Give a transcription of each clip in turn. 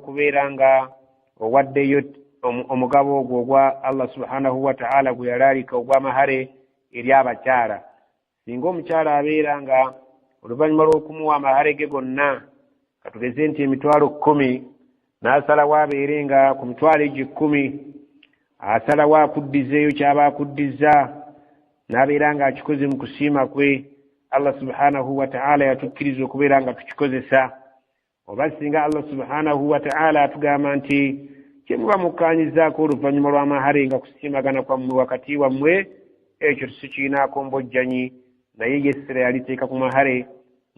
lw'okubeera nga owaddeyo omugabo ogwo ogwa Allah subhanahu wataala gwe yalaalika ogw'amahare eri abakyala. Singa omukyala abeera nga oluvannyuma lw'okumuwa amahare ge gonna, katugeze nti 100,000, n'asalawo abeere nga ku mitwalo egyo 10 asalawo akuddizeeyo kyaba akuddiza, n'abeera ng'akikoze mu kusiima kwe, Allah subhanahu wataala yatukkiriza okubeera nga tukikozesa. Oba singa Allah subhanahu wataala atugamba nti kyemuba mukkaanyizaako oluvannyuma lw'amahare nga kusiimagana kwammwe wakati wammwe, ekyo tusikiinaako mbojjanyi, naye yessira yaliteeka ku mahare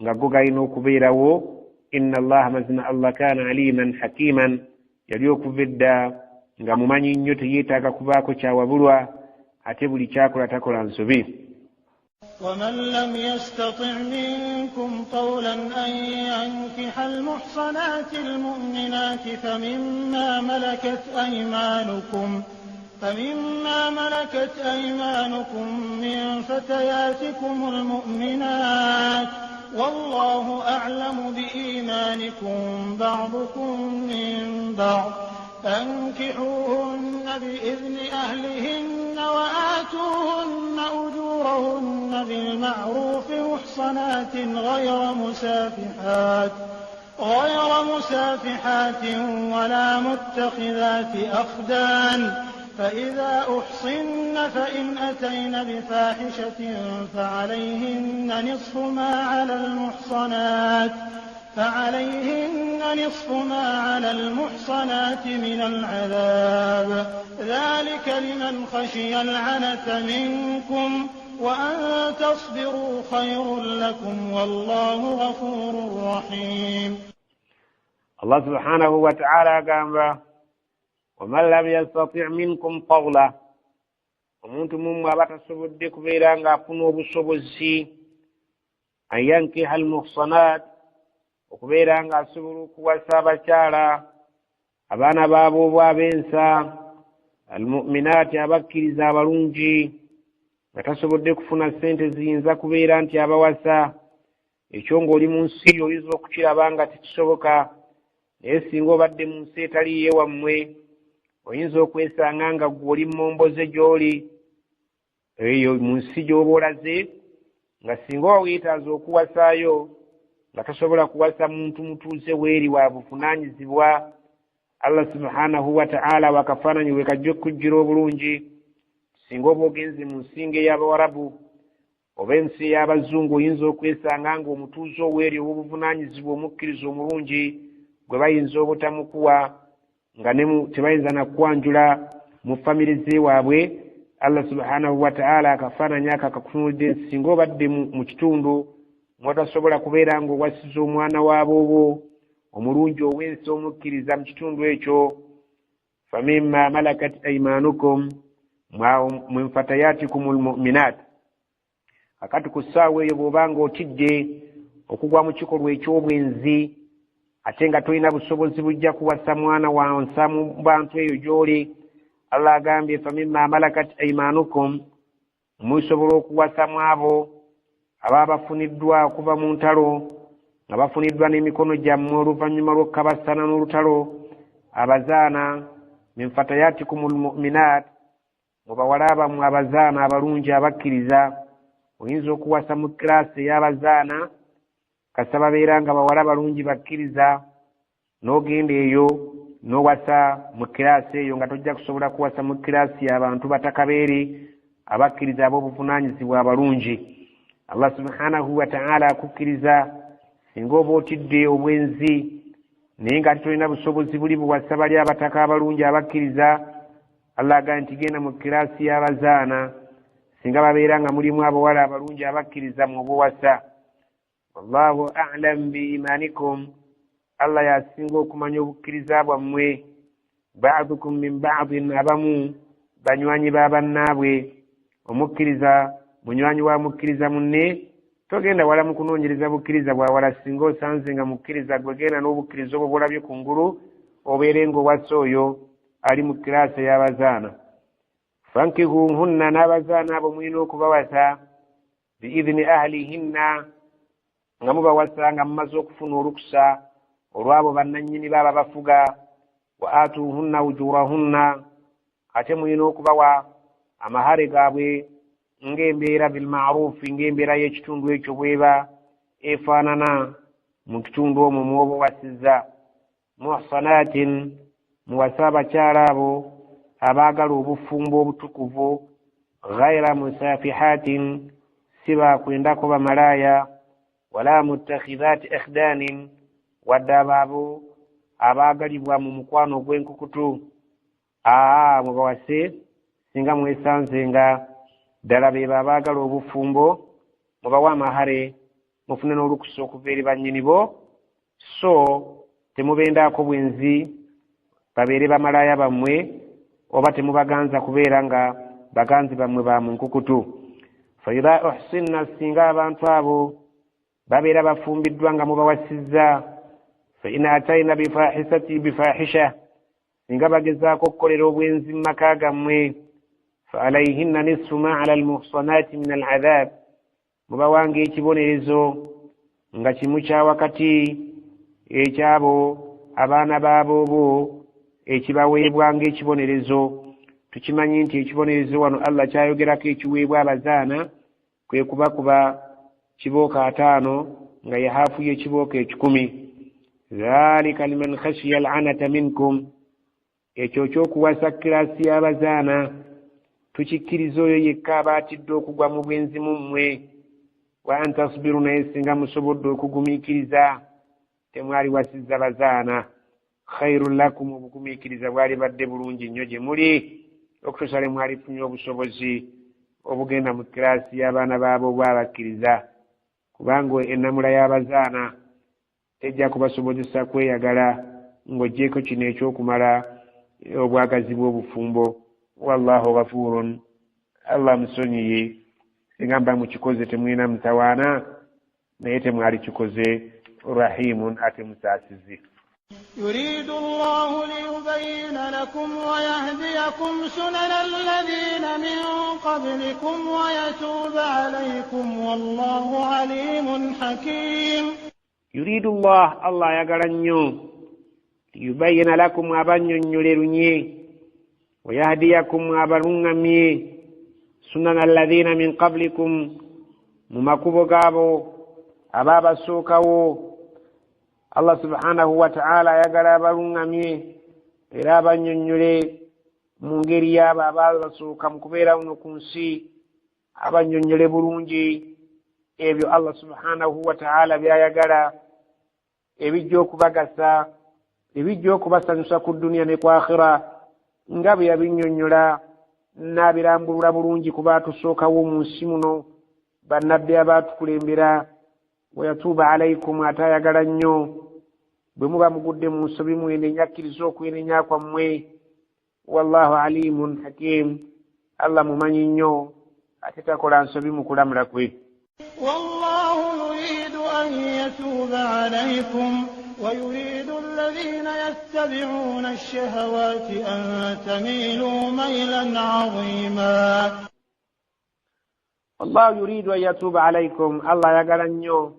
nga go galina okubeerawo. Inna Allaha, mazima Allah, kaana aliman hakiman, yali okuva edda nga mumanyi nnyo, teyeetaaga kubaako kyawabulwa, ate buli kyakola takola nsobi. ومن لم يستطع منكم طولا أن ينكح المحصنات المؤمنات فمما ملكت أيمانكم من فتياتكم المؤمنات والله أعلم بإيمانكم بعضكم من بعض فانكحوهن بإذن أهلهن وآتوهن أجورهن بالمعروف محصنات غير مسافحات ولا متخذات أخدان فإذا أحصن فإن أتين بفاحشة فعليهن نصف ما على المحصنات من العذاب ذلك لمن خشي العنة منكم وأن تصبروا خير لكم والله غفور رحيم. Allah subhanahu wa ta'ala agamba, waman lam yastati minkum tawla, omuntu mumwe aba tasobodde kubeera ng'afuna obusobozi, an yankiha almuhsanat, okubeera ng'asobola okuwasa abakyala abaana baabwe ab'ensa, almuminaati, abakkiriza abalungi, nga tasobodde kufuna ssente ziyinza kubeera nti abawasa. Ekyo ng'oli mu nsi oyinza okukiraba nga tekisoboka, naye singa obadde mu nsi etali yewammwe oyinza okwesanga nga ggwe oli mmomboze gy'oli eyo mu nsi gy'oba olaze, nga singa oba weetaaza okuwasaayo nga tosobola kuwasa muntu mutuuze weeri wa buvunaanyizibwa. Allah subhanahu wataala wakafaananyi we kajja okujjira obulungi. Singa oba ogenze mu nsinga ey'Abawarabu oba ensi ey'Abazungu, oyinza okwesanga nga omutuuze oweeri ow'obuvunaanyizibwa omukkiriza omulungi gwe bayinza obutamukuwa, nga tebayinza nakwanjula mu famire zeewaabwe. Allah subhanahu wataala akafaananyi ako akakutunulidde. Singa obadde mu kitundu mwatasobola kubeera ng'owasiza omwana waaboobo omulungi ow'ensi omukkiriza mu kitundu ekyo, famimma malakat aimanukum min fatayatikum almuminat. Kakati ku ssaawa eyo bw'obanga otidde okugwa mu kikolwa eky'obwenzi ate nga tolina busobozi bujja kuwasa mwana wansa mu bantu eyo gy'oli, Allah agambye, famimma malakat aimanukum, musobola okuwasa mu abo ababa bafuniddwa okuva mu ntalo, nga bafuniddwa n'emikono gyammwe oluvannyuma lw'okukabassana n'olutalo, abazaana, min fatayatikum almuminat, mu bawala bammwe abazaana abalungi abakkiriza. Oyinza okuwasa mu kiraasi ey'abazaana kasa babeera nga bawala balungi bakkiriza, n'ogenda eyo n'owasa mu kiraasi eyo, nga tojja kusobola kuwasa mu kiraasi y'abantu batakabeere abakkiriza ab'obuvunaanyizibwa abalungi. Allah subhanahu wataala akukkiriza singa oba otidde obwenzi naye nga ate tolina busobozi buli buwasa bali abataka abalungi abakkiriza, Allah agamba nti genda mu kiraasi y'abazaana, singa babeera nga mulimu abawala abalungi abakkiriza mu obuwasa. Wallahu alam biimanikum, Allah yasinga okumanya obukkiriza bwammwe. Badukum min badin, abamu banywanyi ba bannaabwe. Omukkiriza munywanyi wa mukkiriza munne. Togenda wala mu kunoonyereza bukkiriza bwawala. Singa osanze nga mukkiriza, gwe genda n'obukkiriza obwo bwolabye ku ngulu, obeere ng'owasa oyo ali mu kiraasi ey'abazaana. Fankihuhunna, n'abazaana abo mulina okubawasa, biidhini ahlihinna, nga mubawasa nga mumaze okufuna olukusa Olwabo bannannyini baaba bafuga. Wa atuuhunna ujurahunna, ate mulina okubawa amahare gaabwe ng'embeera bilmarufi, ng'embeera y'ekitundu ekyo bweba efaanana mu kitundu omwo mwoba owasizza. Muhsanatin, muwase abakyala abo abaagala obufumbo obutukuvu. Ghaira musafihatin, si bakwendako bamalaaya. Wala muttakhidhati akhdanin, wadde abo abo abaagalibwa mu mukwano ogw'enkukutu. Aa, mubawase singa mwesanze nga ddala beebo abaagala obufumbo, mubawe amahare, mufune n'olukusa okuva eri bannyini bo. So temubendaako bwenzi babeere bamalaaya bammwe, oba temubaganza kubeera nga baganzi bammwe ba mu nkukutu. Fa idha uhsinna, singa abantu abo babeera bafumbiddwa nga mubawasizza. Fa in ataina bifahisati bifahisha, singa bagezaako okukolera obwenzi mu maka gammwe. Fa alaihinna nisfu ma ala almuhsanati min al'adhab, mubawanga ekibonerezo nga kimu kya wakati ekyabo abaana baaboobo ekibaweebwa ng'ekibonerezo. Tukimanyi nti ekibonerezo wano Allah kyayogerako ekiweebwa abazaana kwe kubakuba kibooko 50 nga ye haafu y'ekibooko 100. Dhalika liman khashiya al'anata minkum, ekyo kyokuwasa kirasi y'abazaana tukikkiriza oyo yekka aba atidde okugwa mu bwenzi mu mmwe. Wa an tasbiru, naye singa musobodde okugumiikiriza temwaliwasizza bazaana. Khairun lakum, obugumiikiriza bwali badde bulungi nnyo gye muli okutuusa lwe mwalifunye obusobozi obugenda mu kirasi y'abaana baabo bwabakkiriza, kubanga ennamula y'abazaana tejja kubasobozesa kweyagala ng'oggyeko kino ekyokumala obwagazi bw'obufumbo. Wallahu ghafurun, Allah musonyiye. Singa mba mukikoze temulina mutawaana, naye temwali kikoze. Rahimun, ate musaasizi. يريد الله ليبين لكم ويهديكم سنن الذين من قبلكم ويتوب عليكم والله عليم حكيم. يريد الله، الله ayagala nnyo, liyubayyina lakum, abannyonnyole lunye, wayahdiyakum, abaluŋŋamye, sunana alladhina min qablikum, mu makubo gaabo abaabasookawo. Allah subhanahu wa ta'ala ayagala abaluŋŋamye era abannyonnyole mu ngeri y'abo abaabasooka mu kubeera wuno ku nsi, abannyonnyole bulungi ebyo Allah subhanahu wa ta'ala by'ayagala ebijja okubagasa, ebijja okubasanyusa ku dduniya ne ku akhira, nga bwe yabinnyonnyola n'abirambulula bulungi ku baatusookawo mu nsi muno, bannabbi abaatukulembera. Wayatuuba alaikum, ate ayagala nnyo bwe muba mugudde mu nsobi mwenenya, akkiriza okwenenya kwammwe. Wallahu alimun hakim, Allah mumanyi nnyo ate takola nsobi mu kulamula kwe. Wallahu yuridu an yatuuba alaykum wa yuridu alladhina yattabi'una ash-shahawati an tamilu maylan 'azima. Wallahu yuridu an yatuuba alaykum, Allah ayagala nnyo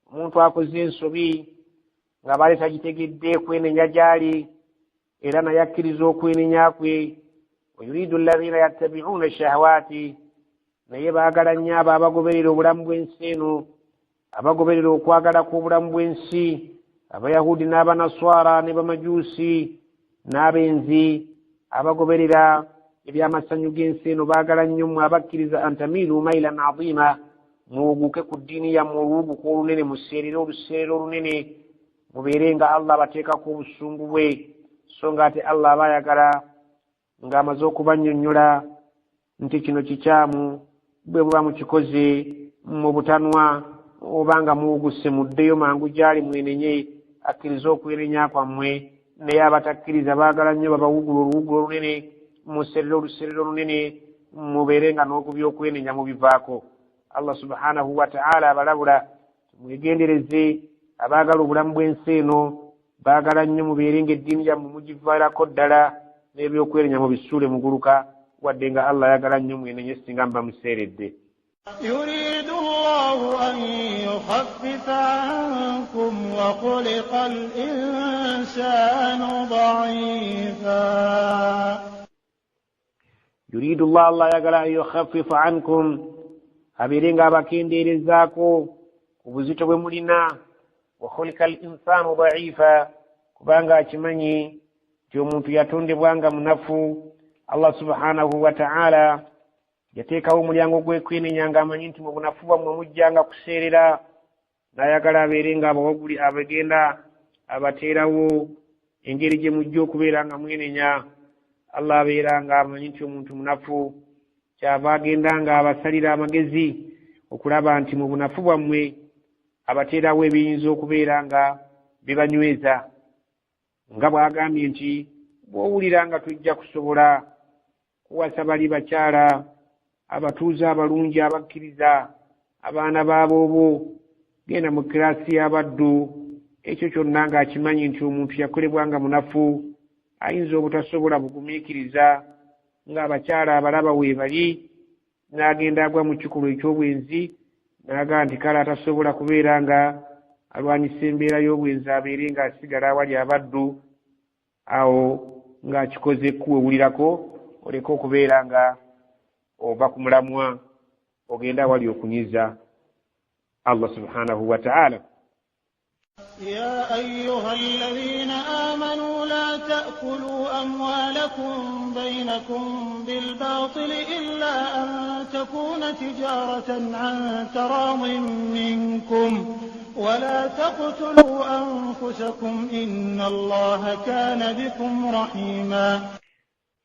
omuntu akoze ensobi nga baali tagitegedde kwenenya gy'ali era naye akkiriza okwenenya kwe. Wa yuridu alladhina yattabi'una ash-shahawati, naye baagala nnyo abo abagoberera obulamu bw'ensi eno, abagoberera okwagala kw'obulamu bw'ensi, abayahudi n'abanaswara ne bamajuusi n'abenzi abagoberera ebyamasanyu g'ensi eno. Baagala nnyo mmwe abakkiriza antamiilu mailan azima, muwuguke ku ddiini yammwe oluwuguka olunene, museerere oluseerero olunene, mubeere nga Allah abateekako obusungu bwe. So nga ate Allah aba ayagala ng'amaze okubannyonnyola nti kino kikyamu, bwe muba mukikoze mu butanwa oba nga muwuguse, muddeyo mangu gy'ali mwenenye, akkirize okwenenya kwammwe. Naye abatakkiriza baagala nnyo babawugula oluwugulo olunene, muserere oluserere olunene, mubeere nga n'okubyokwenenya mubivaako. Allah subhanahu wa ta'ala abalabula mwegendereze abaagala obulamu bw'ensi eno, baagala nnyo mubeere ng'eddiini yammwe mugivairako ddala n'ebyokwenenya mubisuule muguluka, wadde nga Allah ayagala nnyo mwenenye singa muba museeredde. يريد الله أن ليخفف عنكم وخلق الإنسان ضعيفا. Yuridu llah, Allah ayagala, an yukhaffifa ankum, abeere nga abakendeerezaako ku buzito bwe mulina. Wa khulika al insaanu daifa, kubanga akimanyi nti omuntu yatondebwa nga munafu. Allah subhanahu wa ta'ala yateekawo omulyango gw'ekwenenya ng'amanyi nti mu bunafu bwammwe mujjanga kuseerera, n'ayagala abeere nga abawaguli abagenda abateerawo engeri gye mujja okubeera nga mwenenya. Allah abeera nga amanyi nti omuntu munafu, kyava agenda nga abasalira amagezi okulaba nti mu bunafu bwammwe abateerawo ebiyinza okubeera nga bibanyweza, nga bw'agambye nti bw'owulira nga tujja kusobola kuwasa bali bakyala abatuuze abalungi abakkiriza abaana baaboobo, genda mu kiraasi y'abaddu. Ekyo kyonna ng'akimanyi nti omuntu yakolebwa nga munafu, ayinza obutasobola bugumiikiriza ng'abakyala abalaba weebali, n'agenda agwa mu kikolwa eky'obwenzi, n'agamba nti kale atasobola kubeera nga alwanyisa embeera y'obwenzi abeere ng'asigala awali abaddu, awo ng'akikoze kuwewulirako oleke okubeera nga ova ku mulamwa ogenda awali okunyiza Allah subhanahu wa ta'ala. يا أيها الذين آمنوا لا تأكلوا أموالكم بينكم بالباطل إلا أن تكون تجارة عن تراض منكم ولا تقتلوا أنفسكم إن الله كان بكم رحيما.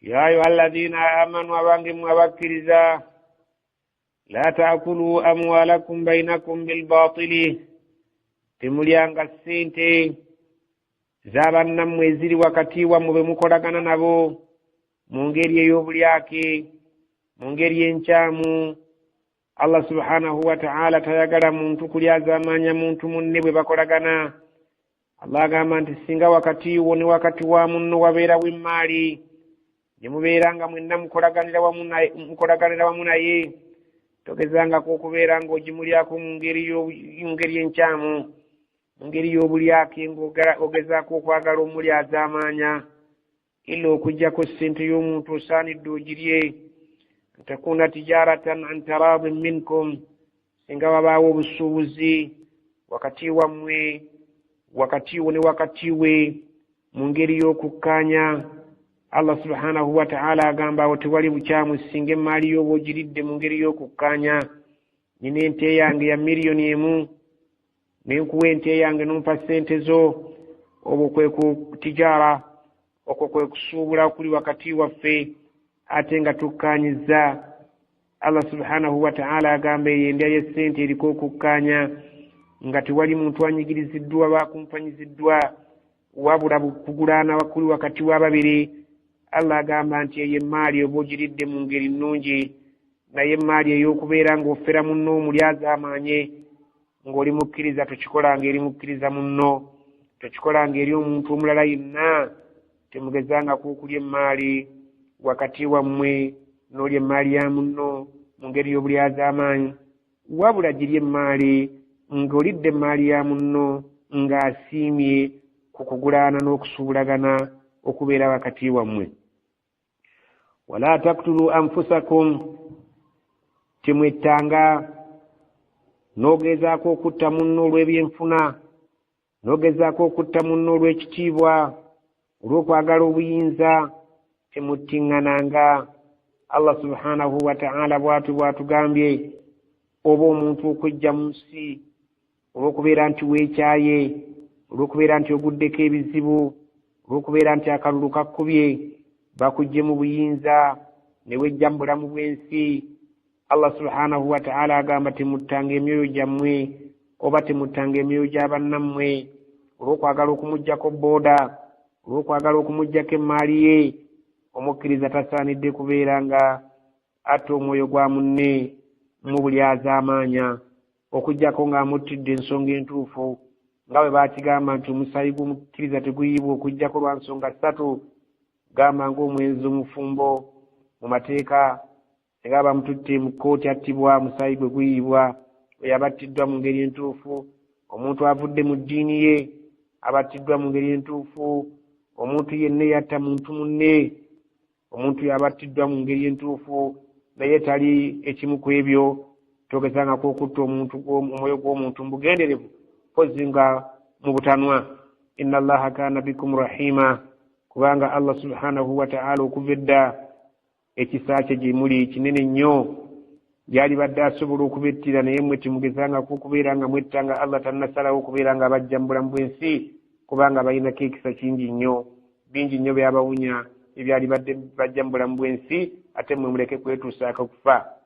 يا أيها الذين آمنوا أبانكم أبكرزا لا تأكلوا أموالكم بينكم بالباطل, temulyanga ssente z'abannammwe eziri wakati wammwe bwe mukolagana nabo mu ngeri ey'obulyake, mu ngeri enkyamu. Allah subhanahu wa ta'ala tayagala muntu kulyazaamaanya muntu munne bwe bakolagana. Allah agamba nti singa wakati wo ne wakati wa munno wabeerawo emmaali gye mubeera nga mwenna mukolaganira wamu naye, togezangako okubeera ng'ogimulyako mu ngeri enkyamu, mu ngeri y'obulyake, ng'ogezaako okwagala omulyazaamaanya. Illa okuggyako ssente y'omuntu osaanidde ogirye. Ntakuna tijaratan an taradin minkum, singa wabaawo obusuubuzi wakati wammwe, wakati wo ne wakati we, mu ngeri y'okukkaanya. Allah subhanahu wa ta'ala agamba awo tewali bukyamu singa emmaali y'oba ogiridde mu ngeri y'okukkaanya. Nina ente yange ya 1,000,000, nenkuwa ente yange nompa ssente zo, obwo kwe ku tijaara, okwo kwe kusuubula kuli wakati waffe ate nga tukkaanyizza. Allah subhanahu wa ta'ala agamba eyo endya y'essente eriko okukkaanya, nga tewali muntu anyigiriziddwa bakumpanyiziddwa, wabula kugulaana kuli wakati w'ababiri. Allah agamba nti eyo emmaali oba ogiridde mu ngeri nnungi, naye emmaali ey'okubeera ng'ofera munno omulyazaamaanye ng'oli mukkiriza, tokikolanga eri mukkiriza munno, tokikolanga eri omuntu omulala yenna. Temugezangako okulya emmaali wakati wammwe n'olya emmaali ya munno mu ngeri y'obulyazaamaanyi, wabula girya emmaali ng'olidde emmaali ya munno ng'asiimye ku kugulaana n'okusuubulagana okubeera wakati wammwe. Wala taktulu anfusakum, temwettanga n'ogezaako okutta munno olw'ebyenfuna, n'ogezaako okutta munno olw'ekitiibwa, olw'okwagala obuyinza, temuttiŋŋananga. Allah subhanahu wa ta'ala bw'atyo bw'atugambye, oba omuntu okwejja mu nsi olw'okubeera nti weekyaye, olw'okubeera nti oguddeko ebizibu, olw'okubeera nti akalulu kakkubye, bakuggye mu buyinza ne wejja mu bulamu bw'ensi. Allah subhanahu wa ta'ala agamba temuttanga emyoyo gyammwe oba temuttanga emyoyo gy'abannammwe olw'okwagala okumuggyako booda, olw'okwagala okumuggyako emmaali ye. Omukkiriza tasaanidde kubeera nga atta omwoyo gwa munne mu bulyazaamaanya, okuggyako ng'amuttidde ensonga entuufu, nga bwe baakigamba nti omusaayi gw'omukkiriza teguyiibwa okuggyako lwa nsonga ssatu, gamba ng'omwenzi omufumbo mu mateeka, singa bamututte mu kkooti attibwa, omusaayi gwe guyiibwa Oyo abattiddwa mu ngeri entuufu, omuntu avudde mu ddiini ye abattiddwa mu ngeri entuufu, omuntu yenna eyatta muntu munne, omuntu yabattiddwa mu ngeri entuufu, naye tali ekimu ku ebyo. Togezangako okutta omuntu omwoyo gw'omuntu mu bugenderevu, mpozi nga mu butanwa. Inna Allaha kaana bikum rahima, kubanga Allah subhanahu wataala okuva edda ekisa kye gye muli kinene nnyo, gyalibadde asobola okubettira, naye mmwe timugezangako okubeera nga mwetta nga Allah tannasalawo okubeera nga abajja mu bulamu bw'ensi, kubanga balinako ekisa kingi nnyo, bingi nnyo byabawunya ebyalibadde bajja mu bulamu bw'ensi, ate mmwe muleke kwetuusaako kufa.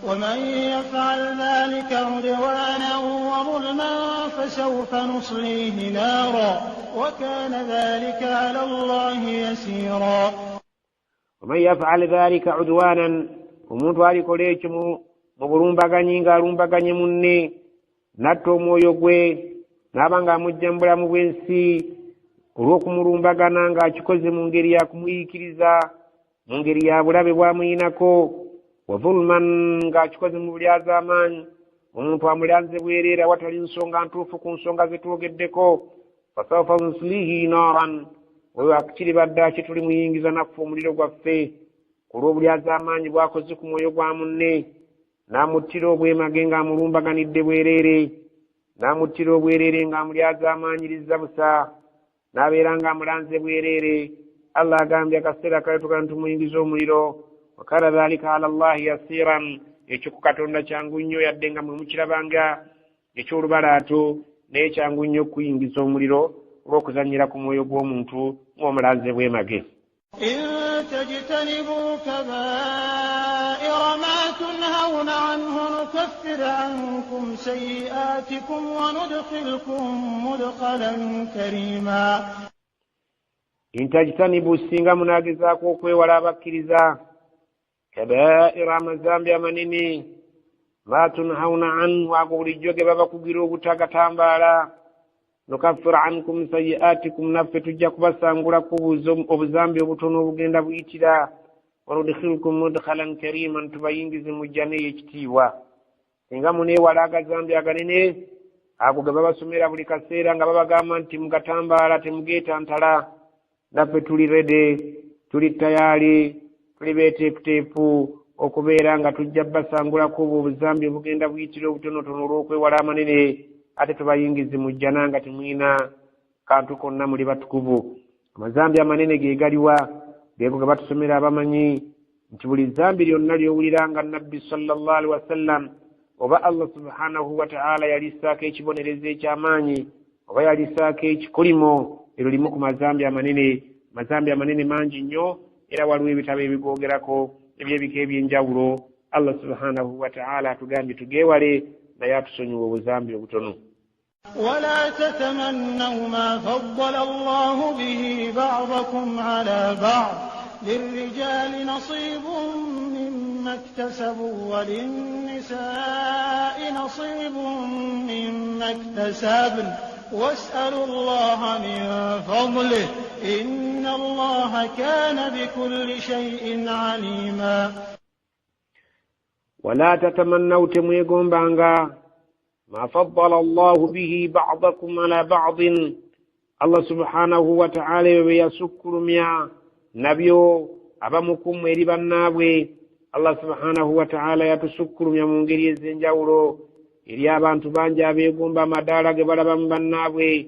ومن يفعل ذلك عدوانا وظلما فسوف نصليه نارا وكان ذلك على الله يسيرا. ومن يفعل ذلك عدوانا, omuntu alikola ekyo mu bulumbaganyi ng'alumbaganye munne, n'atta omwoyo gwe, n'aba ng'amujja mu bulamu bw'ensi olw'okumulumbagana ng'akikoze mu ngeri ya kumuyiikiriza, mu ngeri ya bulabe bw'amuyinako, wa zulman, ng'akikoze mu bulyazaamaanyi, omuntu amulanze bwereere awatali nsonga ntuufu ku nsonga ze twogeddeko, fasawfa nuslihi naran, oyo akiribadde aki tulimuyingiza naffe omuliro gwaffe ku lw'obulyazaamaanyi bw'akoze ku mwoyo gwa munne, n'amuttira obwemage ng'amulumbaganidde bwereere, n'amuttira obwereere ng'amulyazaamaanyiriza busa, n'abeera ng'amulanze bwereere. Allah agambye akaseera kale tugenda tumuyingiza omuliro. Wakana dhalika ala Llahi yasiran, ekyo ku Katonda kyangu nnyo, yadde nga mwe mukirabanga eky'olubalaato, naye kyangu nnyo okuyingiza omuliro olw'okuzannyira ku mwoyo gw'omuntu ng'omulanze bwemage. إن تجتنبوا كبائر ما تنهون عنه نكفر عنكم سيئاتكم وندخلكم مدخلا كريما. In tajtanibu, singa munaagezaako okwewala abakkiriza, kabaira, amazambi amanene, ma tunhauna anhu, ago bulijjo ge babakugira obutagatambaala, nukafir ankum sayiatikum, naffe tujja kubasangulako obuzambi obutono obugenda buyitira, wanudkhilukum mudkhalan kariman, tubayingize mu jjana ey'ekitiibwa. Singa muneewala agazambi aganene ago ge babasomera buli kaseera nga babagamba nti mugatambaala temugeetantala, naffe tuli rede, tuli tayaali, tuli beeteefuteefu okubeera nga tujja basangulako obwo obuzambi obugenda buyitira obutonotono olw'okwewala amanene, ate tubayingize mu jjana nga temulina kantu konna, muli batukuvu. Amazambi amanene ge galiwa? Geego ge batusomera abamanyi nti buli zambi lyonna ly'owulira nga Nabbi sallallahu alaihi wasallam oba Allah subhanahu wa ta'ala yalissaako ekibonerezo eky'amaanyi oba yalissaako ekikolimo, eryo limu ku mazambi amanene. Mazambi amanene mangi nnyo, era waliwo ebitabo ebigoogerako eby'ebika eby'enjawulo. Allah subhanahu wa ta'ala atugambye tugeewale, naye atusonyiwa obuzambi obutono. ولا تتمنوا ما فضل الله به بعضكم على بعض، للرجال نصيب مما اكتسبوا وللنساء نصيب مما اكتسبن، واسألوا الله من فضله إن الله كان بكل شيء عليما. ولا تتمنوا, temwegombanga, ma faddala Allahu bihi ba'dakum ala ba'din, Allah subhanahu wa ta'ala ebyo bye yasukkulumya nabyo abamu ku mmwe eri bannaabwe. Allah subhanahu wa ta'ala yatusukkulumya mu ngeri ez'enjawulo eri abantu bangi abeegomba amadaala ge balaba mu bannaabwe.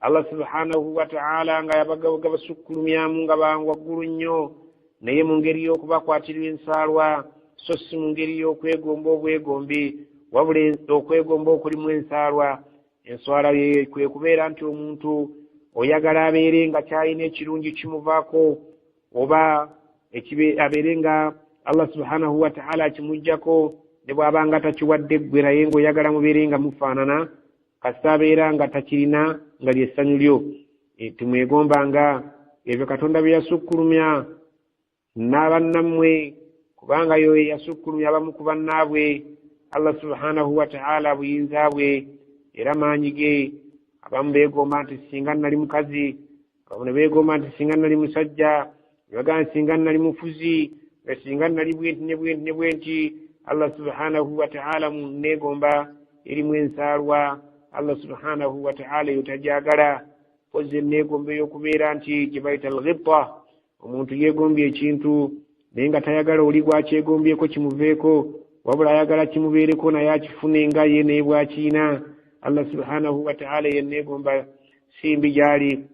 Allah subhanahu wa ta'ala nga yabasukkulumyamu nga bawaggulu nnyo, naye mu ngeri y'okubakwatirwa ensaalwa, so si mu ngeri y'okwegomba obwegombi, wabula okwegomba okulimu ensaalwa. Enswala kwe kubeera nti omuntu oyagala abeere nga kyalina ekirungi kimuvaako, oba abeere nga Allah subhanahu wa ta'ala akimuggyako, ne bw'aba nga takiwadde ggwe, naye ng'oyagala mubeere nga mufaanana, kasita abeera nga takirina nga lyessanyu lyo. Temwegombanga ebyo Katonda bye yasukkulumya n'abannammwe, kubanga yo yasukkulumya abamu ku bannaabwe. Allah subhanahu wa ta'ala buyinza bwe era maanyi ge. Abamu beegomba nti singa nali mukazi, abamu ne beegomba nti singa nali musajja, ne bagamba nti singa nali mufuzi, singa nali bwenti ne bwenti ne bwenti. Allah subhanahu wa ta'ala mu neegomba Erimu ensaalwa, Allah subhanahu wataala eyo tajagala. Kozi eneegomba ey'okubeera nti gye bayita alghibta, omuntu yeegombye ekintu naye nga tayagala oli gwakyegombyeko kimuveeko, wabula ayagala kimubeereko naye akifune nga ye naye bwakiina. Allah subhanahu wataala eyo eneegomba si mbi gyali,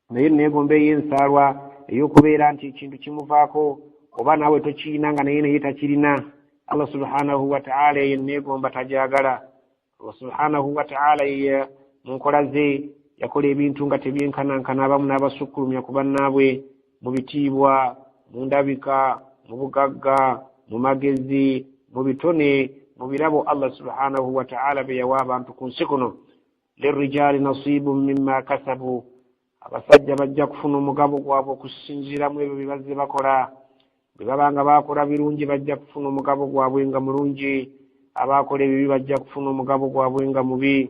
naye eneegomba ey'ensaalwa ey'okubeera nti ekintu kimuvaako oba naawe tokiina nga naye naye takirina, Allah subhanahu wataala eyo eneegomba tajagala. Allah subhanahu wataala ye mu nkola ze yakola ebintu nga tebyenkanankana, abamu n'abasukkulumya ku bannaabwe mu bitiibwa, mu ndabika, mu bugagga, mu magezi, mu bitone, mu birabo Allah subhanahu wataala bye yawa abantu ku nsi kuno. Lirrijaali nasiibun mimma kasabu, abasajja bajja kufuna omugabo gwabwe okusinziira mu ebyo bye bazze bakola. Bwe baba nga baakola birungi, bajja kufuna omugabo gwabwe nga mulungi, abaakola ebibi bajja kufuna omugabo gwabwe nga mubi.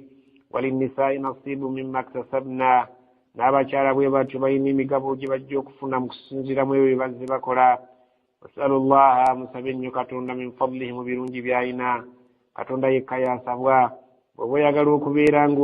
Walinnisaai nasiibu mimma ktasabna, n'abakyala bwe batyo balina emigabo gye bajja okufuna mu kusinziira mu ebyo bye bazze bakola. Wasalu llaha, musabe nnyo Katonda, min fadlihi, mu birungi by'alina. Katonda yekka yasabwa. Bw'oba oyagala okubeera nga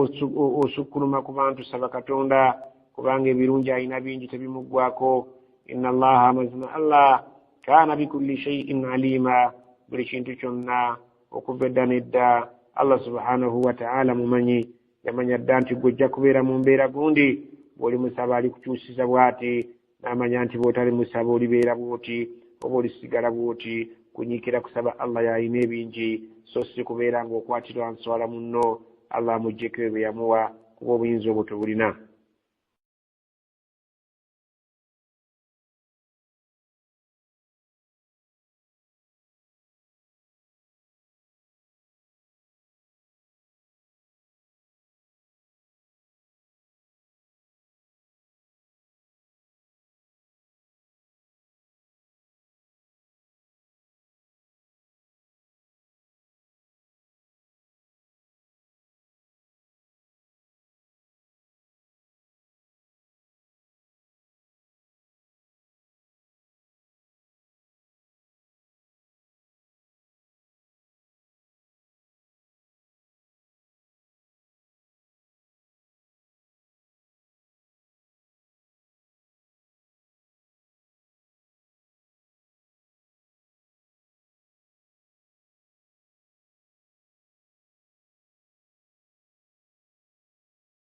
osukkuluma ku bantu, saba Katonda, kubanga ebirungi alina bingi, tebimuggwako. Inna allaha, amazima Allah, kaana bikulli shaiin alima, buli kintu kyonna okuva edda nedda Allah subhanahu wataala mumanyi. Yamanya dda nti gwe ojja kubeera mu mbeera gundi, bw'oli musaba alikukyusiza bw'ati, n'amanya nti bw'otali musaba olibeera bw'oti oba olisigala bw'oti. Kunyiikira kusaba Allah yalina ebingi, so si kubeera ng'okwatirwa nswala munno Allah amuggyeko ebyo bye yamuwa, kuba obuyinza obwo tobulina.